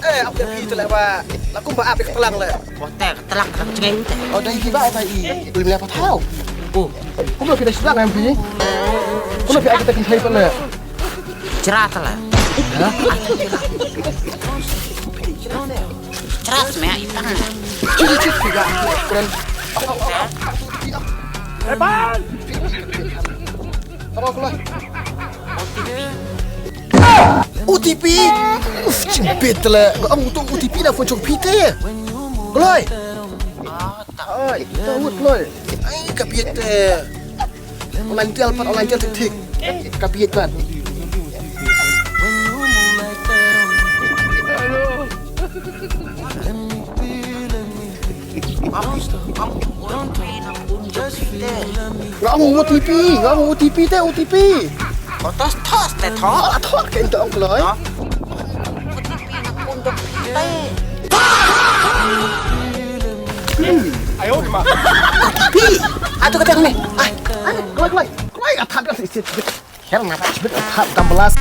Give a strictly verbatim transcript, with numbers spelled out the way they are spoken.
Eh, ap de phi te le ba. La kum ba ap de tlang le. Bote, tlang, tlang jngai te. Oh, dei phi ba ta i. Ui, me pa thau. Oh. Kumno phi da sdang em phi? Kumno phi ai kata kynthei pale? Jra tala. Ha? Jra me ai tang. Chit, chit, chit, phi ba. Kren. Eban! Apa ko lah? O T P. Uf, chimbit la. Ang tu O T P na phone jong phi te. Kloi. Ai, tawut kloi. Ai, ka biet te. Online tel pat, online tel tik tik. Ka biet pat. Nga ong O T P, nga ong O T P te, O T P. Ko tos tos te tho. Ah, tho ke ento ong kloi. Ayo, ma. Pi, atu kata ni. Ai, ai, kloi, kloi. Kloi, ah, tha dah si, si, si. Her na ba chibit, tha, tam belas.